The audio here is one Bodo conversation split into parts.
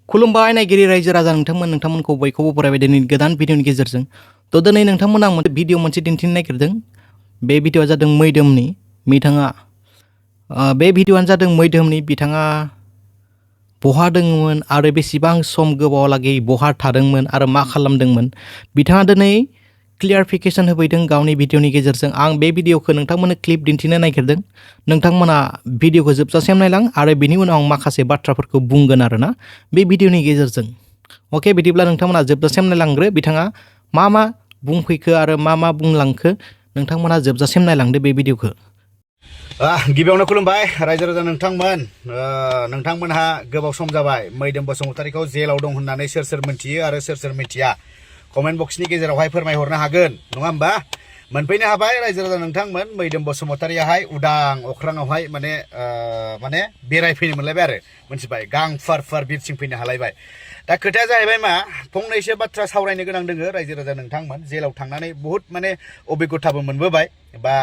खुलुमबाय नायगिरि रायजो राजा नोंथांमोनखौ बयखौबो बरायबाय दिनैनि गोदान भिडिअनि गेजेरजों। थ' दिनै नोंथांमोन आं मोनसे भिडिअ मोनसे दिन्थिनो नागिरदों। बे भिडिअआ जादों मैदोमनि। बे भिडिअआनो जादों मैदोमनि। बिथाङा बहा दङमोन आरो बेसेबां सम गोबावलागै बहा थादोंमोन आरो मा खालामदोंमोन। बिथाङा दिनै क्लियारिफिकेसन होफैदों गावनि भिडिअनि गेजेरजों। आं बे भिडिअखौ नोंथांमोननो क्लिप दिन्थिनो नागिरदों। नोंथांमोना भिडिअखौ जोबजासिम नायलां आरो बिनि उनाव आं माखासे बाथ्राफोरखौ बुंगोन आरोना बे भिडिअनि गेजेरजों। अके, बिदिब्ला नोंथांमोना जोबजासिम नायलांग्रो। बिथाङा मा बुंफैखो आरो मा बुंलांखो नोंथांमोना जोबजासिम नायलांदो बे भिडिअखौ। गिबियावनो खुलुमबाय रायजो राजा नोंथांमोनहा गोबाव सम जाबाय मैदोम बसुमतारीखौ जेलाव दं होननानै सोर मिथियो आरो सोर मिथिया कमेन्ट बक्सनि गेजेरावहाय फोरमायहरनो हागोन, नङा होमबा? मोनफैनो हाबाय रायजो राजा नोंथांमोन। मैदोम बसुमतारीयाहाय उदां अख्राङावहाय माने बेरायफैनो मोनलायबाय आरो मोनथिबाय, गां फुवार बिरथिं फैनो हालायबाय। दा खोथाया जाहैबाय मा, फंनैसो बाथ्रा सावरायनो गोनां दोङो रायजो राजा नोंथांमोन। जेलाव थांनानै बहुद माने अभिगथाबो मोनबोबाय बा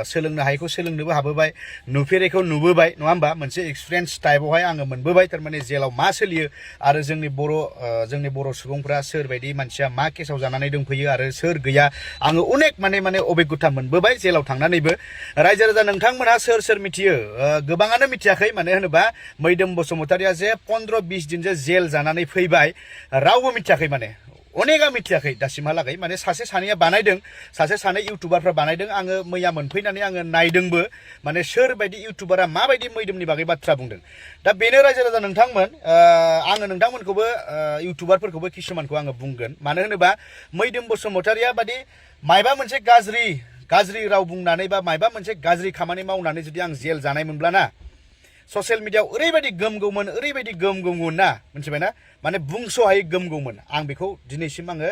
सोलोंनो हायैखौ सोलोंनोबो हाबोबाय, नुफेरैखौ नुबोबाय, नङा होमबा? मोनसे एक्सपिरियेन्स टाइपआवहाय आङो मोनबोबाय। थारमाने जेलाव मा सोलियो आरो जोंनि बर' सुबुंफ्रा सोरबायदि मानसिया मा केसाव जानानै दंफैयो आरो सोर गैया, आङो अनेक माने अभिगथा मोनबोबाय जेलाव थांनानैबो। रायजो राजा नोंथांमोनहा सोर मिथियो? गोबाङानो मिथियाखै। मानो होनोबा मैदोम बसुमतारीया जे 15-20 दिनसो जेल जानानै फैबाय, रावबो मिथियाखै। माने अनेकआ मिथियाखै दासिमहालागै। माने सासे सानैया बानायदों, सासे सानै इउटुबारफ्रा बानायदों। आङो मैया मोनफैनानै आङो नायदोंबो, माने सोरबायदि इउटुबारा माबायदि मैदोमनि बागै बाथ्रा बुंदों। दा बेनो रायजो राजा नोंथांमोन, आङो नोंथांमोनखौबो इउटुबारफोरखौबो किसुमानखौ आङो बुंगोन। मानो होनोबा मैदोम बसुमतारीया बादि मायबा मोनसे गाज्रि राव बुंनानै बा मायबा मोनसे गाज्रि खामानि मावनानै जुदि आं जेल जानाय मोनब्लाना ससियेल मिडियाआव ओरैबायदि गोमगौमोन ना, मिथिबायना? माने बुंस'हायै गोमगौमोन। आं बेखौ दिनैसिम आङो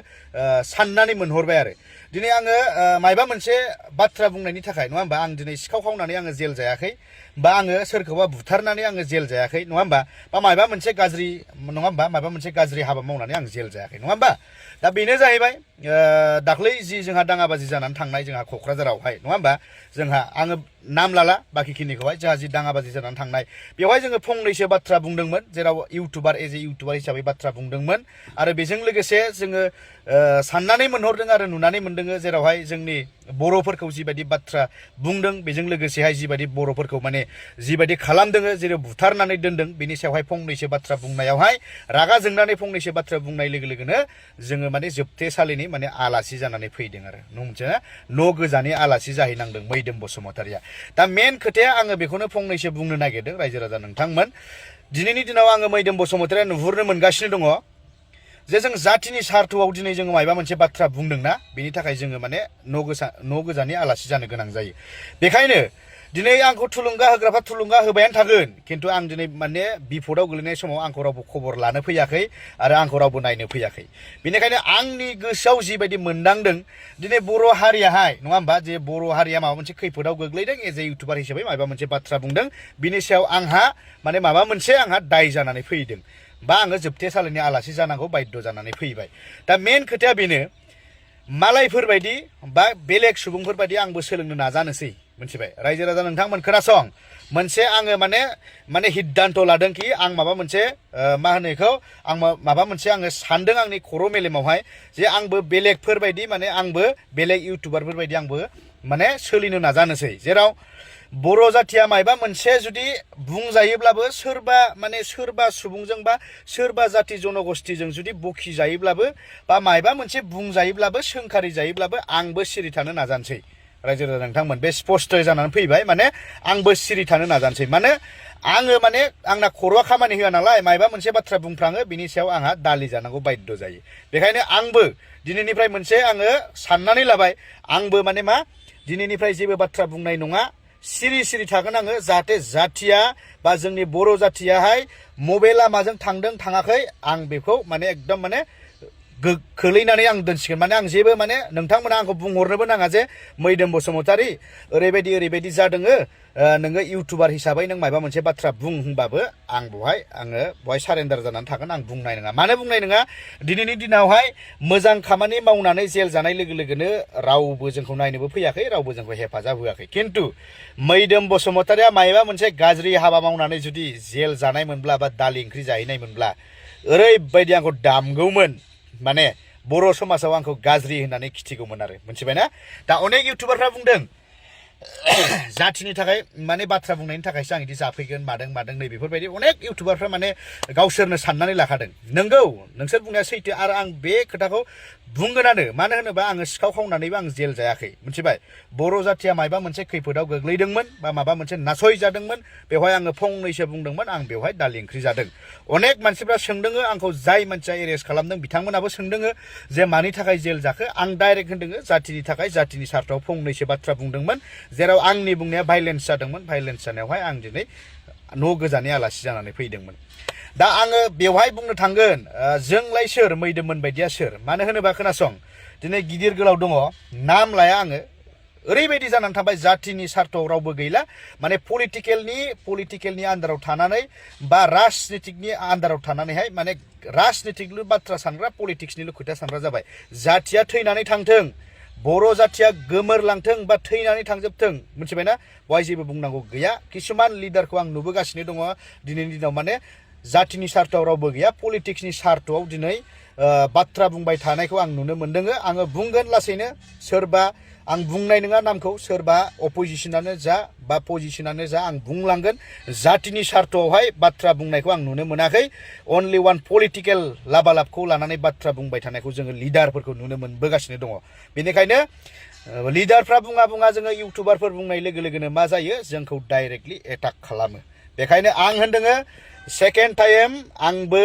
साननानै मोनहरबाय आरो। दिनै आङो मायबा मोनसे बाथ्रा बुंनायनि थाखाय, नङा होमबा? आं दिनै सिखाव खावनानै आङो जेल जायाखै, बा आङो सोरखौबा बुथारनानै आङो जेल जायाखै, नङा होमबा? बा मायबा मोनसे गाज्रि हाबा मावनानै आं जेल जायाखै, नङा होमबा? दा बेनो जाहैबाय दाख्लै जि जोंहा दाङाबाजि जानानै थांनाय जोंहा क'क्राझारावहाय, नङा होमबा? आङो नाम लाला बाखिखिनिखौहाय, जोंहा जि दाङाबाजि जानानै थांनाय बेवहाय जोङो फंनैसो बाथ्रा बुंदोंमोन, जेराव इउटुबार हिसाबै बाथ्रा बुंदोंमोन। आरो बेजों लोगोसे जोङो साननानै मोनहरदों आरो नुनानै मोनदों, जेरावहाय जोंनि बर'फोरखौ जिबायदि बाथ्रा बुंदों, बेजों लोगोसेहाय जिबायदि बर'फोरखौ माने जिबायदि खालामदों, जेरै बुथारनानै दोनदों, बेनि सायावहाय फंनैसो बाथ्रा बुंनायावहाय रागा जोंनानै फंनैसो बाथ्रा बुंनाय लोगोनो जोङो माने जोबथेसालिनि माने आलासि जानानै फैदों आरो न' गोजानि आलासि जाहैनांदों मैदोम बसुमतारीया। दा मेन खोथाया आङो बेखौनो फंनैसो बुंनो नागिरदों रायजो राजा नोंथांमोन। दिनैनि दिनाव आङो मैदोम बसुमतारीया नुहुरनो मोनगासिनो दङ जे जों जातिनि सार्थआव दिनै जोङो मायबा मोनसे बाथ्रा बुंदोंना, बेनि थाखाय जोङो माने न' गोजानि आलासि जानो गोनां जायो। बेखायनो दिनै आंखौ थुलुंगा होग्राफ्रा थुलुंगा होबायानो थागोन, खिन्थु आं दिनै माने बिपदआव गोलैनाय समाव आंखौ रावबो खबर लानो फैयाखै आरो आंखौ रावबो नायनो फैयाखै। बेनिखायनो आंनि गोसोआव जिबायदि मोनदांदों, दिनै बर' हारियाहाय, नङा होमबा, जे बर' हारिया माबा मोनसे खैफोदाव गोग्लैदों, एज ए इउटुबार हिसाबै माबा मोनसे बाथ्रा बुंदों, बिनि सायाव आंहा माने माबा मोनसे दाय जानानै फैदों, बा आङो जोबथेसालिनि आलासि जानांगौ बाध्य जानानै फैबाय। दा मेन खोथाया बेनो, मालायफोरबायदि बा बेलेग सुबुंफोरबायदि आंबो सोलोंनो नाजानोसै, मिथिबाय? रायजो राजा नोंथांमोन खोनासं, मोनसे आङो माने हिद्दान्त लादों कि आं माबा मोनसे माबा मोनसे आङो सानदों आंनि खर' मेलेमावहाय, जे आंबो बेलेगफोरबायदि माने आंबो बेलेग इउटुबारफोरबायदि आंबो माने सोलिनो नाजानोसै, जेराव बर' जातिया मायबा मोनसे जुदि बुंजायोब्लाबो सोरबा सुबुंजों बा सोरबा जाति जनगोष्ठीजों जुदि बखिजायोब्लाबो बा मायबा मोनसे बुंजायोब्लाबो सोंखारि जायोब्लाबो आंबो सिरि थानो नाजानोसै। रायजो राजा नोंथांमोन, बे स्पष्ट जानानै फैबाय। माने आंबो सिरि थानो नाजानोसै। माने आङो आंना खर'आ खामानि होआ नालाय, मायबा मोनसे बाथ्रा बुंफ्राङो बिनि सायाव आंहा दालि जानांगौ बाध्य जायो। बेखायनो आंबो दिनैनिफ्राय मोनसे आङो साननानै लाबाय, आंबो दिनैनिफ्राय जेबो बाथ्रा बुंनाय नङा, सिरि थागोन आङो, जाहाथे जातिया बा जोंनि बर' जातियाहाय मबे लामाजों थांदों थाङाखै आं बेखौ एकदम खोलैनानै आं दोनसिगोन। आं जेबो नोंथांमोना आंखौ बुंहरनोबो नाङा जे मैदोम बसुमतारी ओरैबायदि जादों, नोङो इउटुबार हिसाबै नों मायबा मोनसे बाथ्रा बुं होनबाबो आं बेवहाय सारेन्डार जानानै थागोन। आं बुंनाय नङा। मानो बुंनाय नङा? दिनैनि दिनावहाय मोजां खामानि मावनानै जेल जानाय लोगोनो रावबो जोंखौ नायनोबो फैयाखै, रावबो जोंखौ हेफाजाब होआखै। खिन्थु मैदोम बसुमतारीया मायबा मोनसे गाज्रि हाबा मावनानै जुदि जेल जानाय मोनब्ला बा दालि ओंख्रि जाहैनाय मोनब्ला ओरैबायदि आंखौ दामगौमोन माने बर' समाजाव आंखौ गाज्रि होननानै खिथिगौमोन आरो मिथिबायना दा अनेक इउटुबारफ्रा बुंदों जाथिनि थाखाय माने बाथ्रा बुंनायनि थाखायसो आं इदि जाफैगोन मादों नै बेफोरबायदि अनेक इउटुबारफ्रा माने गावसोरनो साननानै लाखादों नंगौ नोंसोर बुंनाया सैथो आरो आं बे खोथाखौ बुंगोनानो मानो होनोबा आङो सिखाव खावनानैबो आं जेल जायाखै मिथिबाय बर' जाथिया माबा मोनसे खैफोदाव गोग्लैदोंमोन बा माबा मोनसे नासय जादोंमोन बेवहाय आङो फंनैसो बुंदोंमोन आं बेवहाय दालि ओंख्रि जादों अनेक मानसिफ्रा सोंदोङो आंखौ जाय मानसिया एरेस्ट खालामदों बिथांमोनाबो सोंदोङो जे मानि थाखाय जेल जाखो आं डाइरेक्ट होनदोङो जाथिनि थाखाय जाथिनि सार्थआव फंनैसो बाथ्रा बुंदोंमोन जेराव आंनि बुंनाया भाइलेन्स जादोंमोन भाइलेन्स जानायावहाय आं दिनै न' गोजाननि आलासि जानानै फैदोंमोन दा आङो बेवहाय बुंनो थांगोन जोंलाय सोर मैदोममोन बायदिया सोर मानो होनोबा खोनासं दिनै गिदिर गोलाव दङ नाम लाया आङो ओरैबायदि जानानै थाबाय जाथिनि सार्थआव रावबो गैला माने पलिटिकेलनि आन्दाराव थानानै बा राजनितिकनि आन्दाराव थानानैहाय माने राजनितिकल' बाथ्रा सानग्रा पलिटिक्सनिल' खोथा सानग्रा जाबाय जाथिया थैनानै थांथों बर' जाथिया गोमोरलांथों बा थैनानै थांजोबथों मिथिबायना बहाय जेबो बुंनांगौ गैया किसुमान लिडारखौ आं नुबोगासिनो दङ दिनैनि दिनाव माने जाथिनि सार्थआव रावबो गैया पलिटिक्सनि सार्थआव दिनै बाथ्रा बुंबाय थानायखौ आं नुनो मोनदों आङो बुंगोन लासैनो सोरबा आं बुंनाय नङा नामखौ सोरबा अपोजिशनानो जा बा पजिशनानो जा आं बुंलांगोन जातिनि सार्थआवहाय बाथ्रा बुंनायखौ आं नुनो मोनाखै अनलि वान पलिटिकेल लाबालाबखौ लानानै बाथ्रा बुंबाय थानायखौ जोङो लिडारफोरखौ नुनो मोनबोगासिनो दङ बेनिखायनो लिडारफ्रा बुङा जोङो इउटुबारफोर बुंनाय लोगो लोगोनो मा जायो जोंखौ डाइरेक्टलि एटाक खालामो बेखायनो आं होनदोङो सेकेन्ड टाइम आंबो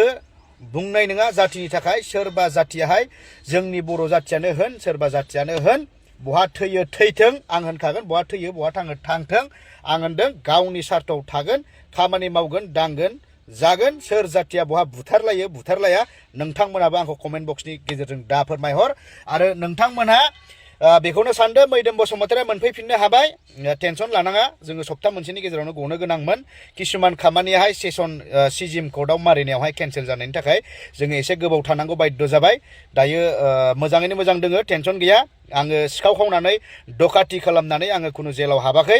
बुंनाय नङा जातिनि थाखाय सोरबा जातियाहाय जोंनि बर' जातियानो होन सोरबा जातियानो होन बहा थैयो थैथों आं होनखागोन बहा थैयो बहा थाङो थांथों आं होनदों गावनि सार्थआव थागोन खामानि मावगोन दांगोन जागोन सोर जातिया बहा बुथारलायो बुथारलाया नोंथांमोनाबो आंखौ कमेन्ट बक्सनि गेजेरजों दा फोरमायहर आरो नोंथांमोनहा बेखौनो सानदो मैदोम बसुमतारिया मोनफैफिननो हाबाय टेनसन लानाङा जोङो सप्ता मोनसेनि गेजेरावनो गनो गोनांमोन किसुमान खामानियाहाय सेसन सिजिएम कर्टआव मारिनायावहाय केन्सेल जानायनि थाखाय जोङो एसे गोबाव थानांगौ बाध्य जाबाय दायो मोजाङैनो मोजां दोङो टेनसन गैया आङो सिखाव खावनानै डकाति खालामनानै आङो खुनु जेलाव हाबाखै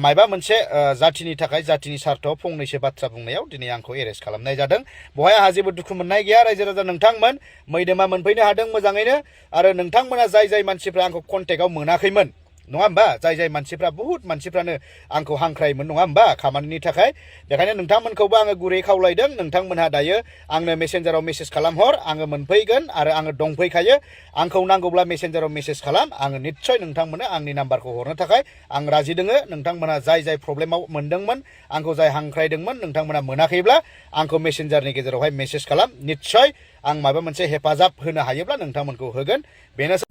मायबा मोनसे जातिनि थाखाय जातिनि सार्थआव फंनैसो बाथ्रा बुंनायाव दिनै आंखौ एरेस्ट खालामनाय जादों बहाय आंहा जेबो दुखु मोननाय गैया रायजो राजा नोंथांमोन मैदोमा मोनफैनो हादों मोजाङैनो आरो नोंथांमोना जाय मानसिफ्रा आंखौ कन्टेक्टआव मोनाखैमोन नङा होमबा जाय मानसिफ्रा बहुत मानसिफ्रानो आंखौ हांख्रायोमोन नङा होमबा खामानिनि थाखाय बेखायनो नोंथांमोनखौबो आङो गुरै खावलायदों नोंथांमोनहा दायो आंनो मेसेन्जाराव मेसेज खालामहर आङो मोनफैगोन आरो आङो दंफैखायो आंखौ नांगौब्ला मेसेन्जाराव मेसेज खालाम आङो निस्सय नोंथांमोननो आंनि नाम्बारखौ हरनो थाखाय आं राजि दोङो नोंथांमोनहा जाय प्रब्लेमाव मोनदोंमोन आंखौ जाय हांख्रायदोंमोन नोंथांमोनहा मोनाखैब्ला आंखौ मेसेन्जारनि गेजेरावहाय मेसेज खालाम निस्सय आं माबा मोनसे हेफाजाब होनो हायोब्ला नोंथांमोनखौ होगोन बेनो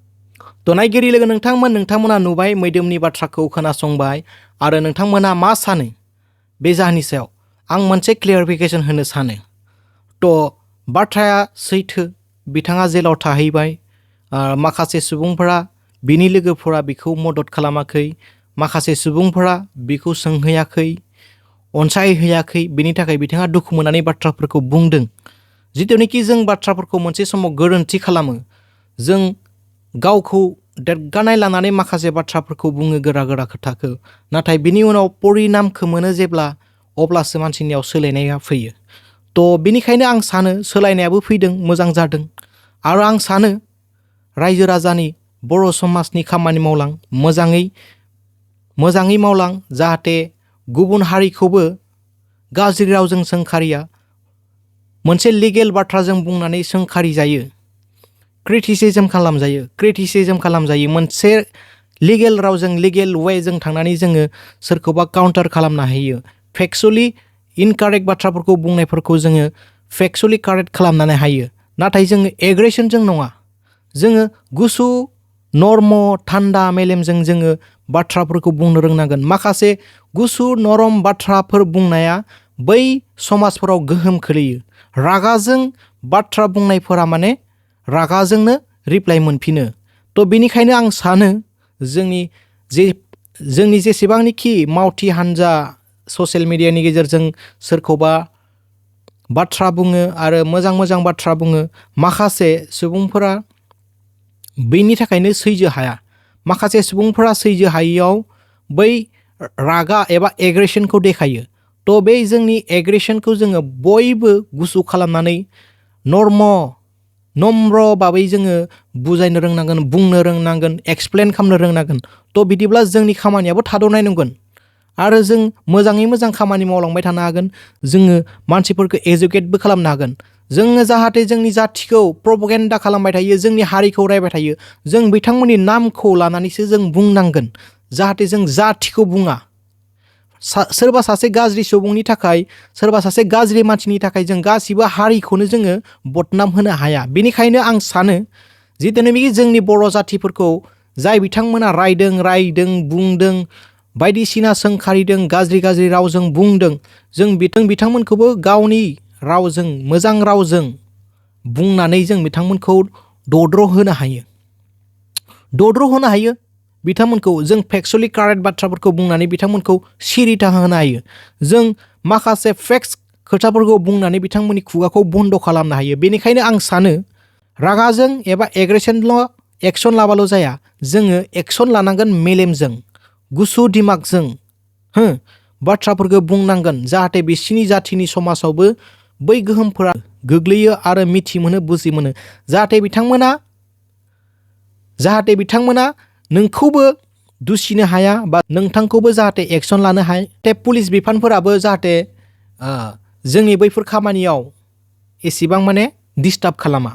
नायगिरि लोगो नोंथांमोना नुबाय मैदोमनि बाथ्राखौ खोनासंबाय आरो नोंथांमोना मा सानो बे जाहोननि सायाव आं मोनसे क्लियारिफिकेसन होनो सानो बाथ्राया सैथो बिथाङा जेलाव थाहैबाय माखासे सुबुंफोरा बिनि लोगोफोरा बिखौ मदद खालामाखै माखासे सुबुंफोरा बिखौ सोंहैयाखै अनसायहैयाखै बिनि थाखाय बिथाङा दुखु मोननानै बाथ्राफोरखौ बुंदों जिथुनिखि जों बाथ्राफोरखौ मोनसे समाव गोरोन्थि खालामो जों गावखौ देरगानाय लानानै माखासे बाथ्राफोरखौ बुङो गोरा खोथाखौ नाथाय बिनि उनाव परिनामखौ मोनो जेब्ला अब्लासो मानसिनियाव सोलायनाया फैयो बिनिखायनो आं सानो सोलायनायाबो फैदों मोजां जादों आरो आं सानो रायजो राजानि बर' समाजनि खामानि मावलां मोजाङै मावलां जाहाथे गुबुन हारिखौबो गाज्रि रावजों सोंखारिया मोनसे लिगेल बाथ्राजों बुंनानै सोंखारि जायो क्रिटिसिजम खालामजायो मोनसे लिगेल रावजों लिगेल वेजों थांनानै जोङो सोरखौबा काउन्टार खालामनो हायो फेक्सुअलि इनकारेक्ट बाथ्राफोरखौ बुंनायफोरखौ जोङो फेक्सुअलि कारेक्ट खालामनानै हायो नाथाय जोङो एग्रेसनजों नङा जोङो गुसु नर्म थान्दा मेलेमजों जोङो बाथ्राफोरखौ बुंनो रोंनांगोन माखासे गुसु नरम बाथ्राफोर बुंनाया बै समाजफोराव गोहोम खोलैयो रागाजों बाथ्रा बुंनायफोरा माने रागाजोंनो रिप्लाइ मोनफिनो बेनिखायनो आं सानो जोंनि जेसेबांनिखि मावथि हान्जा ससियेल मिडियानि गेजेरजों सोरखौबा बाथ्रा बुङो आरो मोजां बाथ्रा बुङो माखासे सुबुंफोरा बेनि थाखायनो सैज्य हाया माखासे सुबुंफोरा सैज्य हायियाव बै रागा एबा एग्रेसनखौ देखायो बे जोंनि एग्रेसनखौ जोङो बयबो गुसु खालामनानै नम्र भाबै जोङो बुजायनो रोंनांगोन, बुंनो रोंनांगोन, एक्सप्लेन खालामनो रोंनांगोन। थ' बिदिब्ला जोंनि खामानियाबो थाद'नाय नंगोन आरो जों मोजाङै मोजां खामानि मावलांबाय थानो हागोन। जोङो मानसिफोरखौ एजुकेटबो खालामनो हागोन। जोङो जाहाथे जोंनि जाथिखौ प्रपगेन्डा खालामबाय थायो, जोंनि हारिखौ रायबाय थायो, जों बिथांमोननि नामखौ लानानैसो जों बुंनांगोन, जाहाथे जों जाथिखौ बुङा। सोरबा सासे गाज्रि सुबुंनि थाखाय, सोरबा सासे गाज्रि मानसिनि थाखाय जों गासिबो हारिखौनो जोङो बदनाम होनो हाया। बेनिखायनो आं सानो जितुनोखि जोंनि बर' जाथिफोरखौ जाय बिथांमोना रायदों बुंदों, बायदिसिना सोंखारिदों, गाज्रि रावजों बुंदों, जों बिथांमोनखौबो गावनि रावजों, मोजां रावजों बुंनानै जों बिथांमोनखौ दद्र' होनो हायो। बिथांमोनखौ जों फेक्सुअलि कारेक्ट बाथ्राफोरखौ बुंनानै बिथांमोनखौ सिरि थाहोनो हायो। जों माखासे फेक्स खोथाफोरखौ बुंनानै बिथांमोननि खुगाखौ बन्द' खालामनो हायो। बेनिखायनो आं सानो रागाजों एबा एग्रेसनल' एक्सन लाबाल' जाया, जोङो एक्सन लानांगोन मेलेमजों, गुसु दिमागजों बाथ्राफोरखौ बुंनांगोन, जाहाथे बिसिनि जाथिनि समाजावबो बै गोहोमफोरा गोग्लैयो आरो मिथि मोनो, बुजि मोनो, जाहाथे बिथांमोना नोंखौबो दुसिनो हाया बा नोंथांखौबो जाहाथे एक्सन लानो हाया। पुलिस बिफानफोराबो जाहाथे जोंनि बैफोर खामानियाव एसेबां डिस्टार्ब खालामा।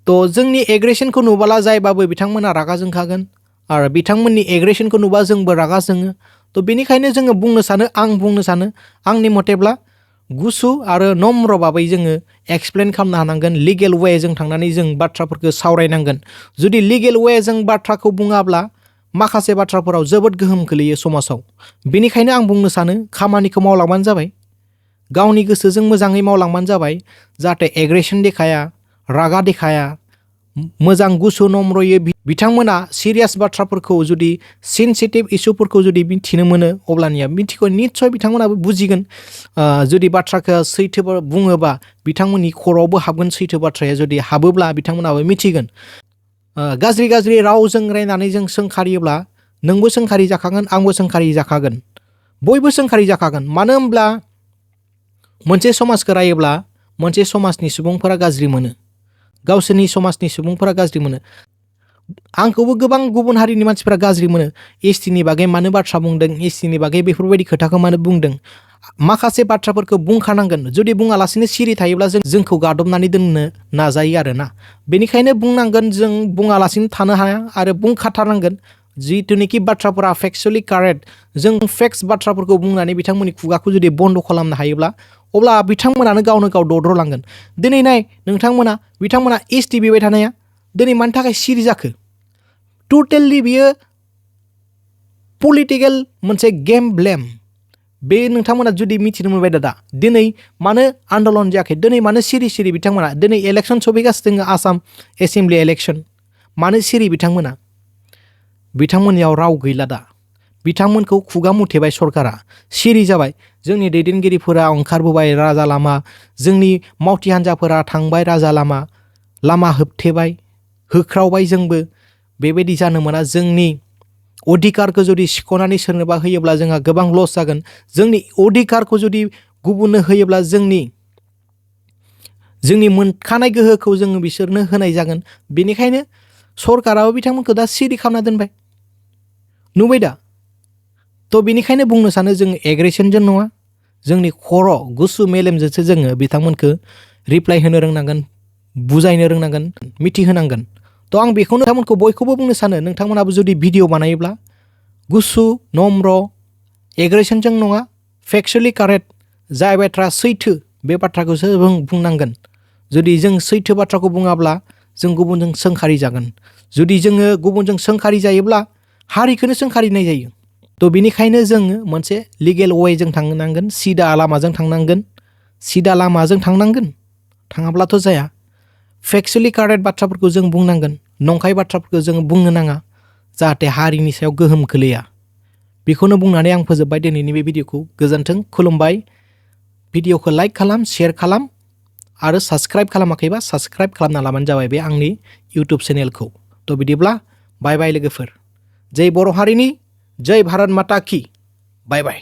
थ' जोंनि एग्रेसनखौ नुबाला जायबाबो बिथांमोना रागा जोंखागोन आरो बिथांमोननि एग्रेसनखौ नुबा जोंबो रागा जोङो। थ' बेनिखायनो आं बुंनो सानो आंनि मथेब्ला गुसु आरो नम्र भाबै जोङो एक्सप्लेन खालामनो हानांगोन। लिगेल वे जों थांनानै जों बाथ्राफोरखौ सावरायनांगोन। जुदि लिगेल वे जों बाथ्राखौ बुङाब्ला माखासे बाथ्राफोराव जोबोद गोहोम खोलैयो समाजाव। बेनिखायनो आं बुंनो सानो खामानिखौ मावलांबानो जाबाय, गावनि गोसोजों मोजाङै मावलांबानो जाबाय, जाहाथे एग्रेसन देखाया, रागा देखाया, मोजां गुसु नम्रयै बिथांमोना सिरियास बाथ्राफोरखौ जुदि सेन्सिटिभ इसुफोरखौ जुदि मिथिनो मोनो, अब्लानिया निस्सय बिथांमोनाबो बुजिगोन। जुदि बाथ्राखौ सैथो बुङोबा बिथांमोननि खर'आवबो हाबगोन, सैथो बाथ्राया जुदि हाबोब्ला बिथांमोनाबो मिथिगोन। गाज्रि रावजों रायनानै जों सोंखारियोब्ला नोंबो सोंखारि जाखागोन, आंबो सोंखारि जाखागोन, बयबो सोंखारि जाखागोन। मानो होनब्ला मोनसे समाजखौ रायोब्ला मोनसे समाजनि सुबुंफोरा गाज्रि मोनो, गावसोरनि समाजनि सुबुंफोरा गाज्रि मोनो। आंखौबो गोबां गुबुन हारिनि मानसिफोरा गाज्रि मोनो। एसटिनि बागै मानो बाथ्रा बुंदों, एसटिनि बागै बेफोरबायदि खोथाखौ मानो बुंदों। माखासे बाथ्राफोरखौ बुंखानांगोन। जुदि बुङालासिनो सिरि थायोब्ला जोंखौ गादबनानै दोननो नाजायो आरोना। बेनिखायनो बुंनांगोन, जों बुङालासिनो थानो हाया आरो बुंखाथारनांगोन। जिथुनिखि बाथ्राफोरा फेक्सुअलि कारेक्ट, जों फेक्स बाथ्राफोरखौ बुंनानै बिथांमोननि खुगाखौ जुदि बन्द' खालामनो हायोब्ला अब्ला बिथांमोनानो गावनो गाव दद्र'लांगोन। दिनै नाय बिथांमोना एसटि बिबाय थानाया दिनै मानि थाखाय सिरि जाखो? टटेलि बियो पलिटिकेल मोनसे गेम ब्लेम। बे नोंथांमोना जुदि मिथिनो मोनबाय दा दिनै मानो आन्दलन जायाखै, दिनै मानो सिरि बिथांमोना? दिनै इलेक्सन सफैगासिनो दङ, आसाम एसेम्बलि इलेक्सन। मानो सिरि बिथांमोना? बिथांमोननियाव राव गैला दा। बिथांमोनखौ खुगा मुथेबाय सरकारा, सिरि जाबाय। जोंनि दैदेनगिरिफोरा ओंखारबोबाय राजा लामा, जोंनि मावथि हान्जाफोरा थांबाय राजा लामा होबथेबाय, होख्रावबाय। जोंबो बेबायदि जानो मोना। जोंनि अधिकारखौ जुदि सिख'नानै सोरनोबा होयोब्ला जोंहा गोबां लस जागोन। जोंनि अधिकारखौ जुदि गुबुननो होयोब्ला जोंनि मोनखानाय गोहोखौ जोङो बिसोरनो होनाय जागोन। बेनिखायनो सरकाराबो बिथांमोनखौ दा सिरि खालामना दोनबाय, नुबाय दा। थ' बेनिखायनो बुंनो सानो जों एग्रेसनजों नङा, जोंनि खर' गुसु मेलेमजोंसो जोङो बिथांमोनखौ रिप्लाइ होनो रोंनांगोन, बुजायनो रोंनांगोन, मिथिहोनांगोन। थ' आं बेखौनो नोंथांमोनखौ बयखौबो बुंनो सानो, नोंथांमोनाबो जुदि भिडिअ बानायोब्ला गुसु नम्र एग्रेसनजों नङा, फेक्सुअलि कारेक्ट, जाय बाथ्रा सैथो बे बाथ्राखौसो बुंनांगोन। जुदि जों सैथो बाथ्राखौ बुङाब्ला जों गुबुनजों सोंखारि जागोन। जुदि जोङो गुबुनजों सोंखारि जायोब्ला हारिखौनो सोंखारिनाय जायो। थ' बेनिखायनो जोङो मोनसे लिगेल वेजों थांनांगोन, सिदा लामाजों थांनांगोन। थाङाब्लाथ' जाया। फेक्सुअलि कारेक्ट बाथ्राफोरखौ जों बुंनांगोन, नंखाय बाथ्राफोरखौ जों बुंनो नाङा, जाहाथे हारिनि सायाव गोहोम खोलैया। बेखौनो बुंनानै आं फोजोबबाय दिनैनि बे भिडिअखौ। गोजोन्थों, खुलुमबाय। भिडिअखौ लाइक खालाम, शेयार खालाम आरो साबस्क्राइब खालामाखैबा साबस्क्राइब खालामना लाबानो जाबाय बे आंनि इउटुब चेनेलखौ। थ' बिदिब्ला बाय बाय लोगोफोर। जै बर' हारिनि, जै भारत माता की, बाय बाय।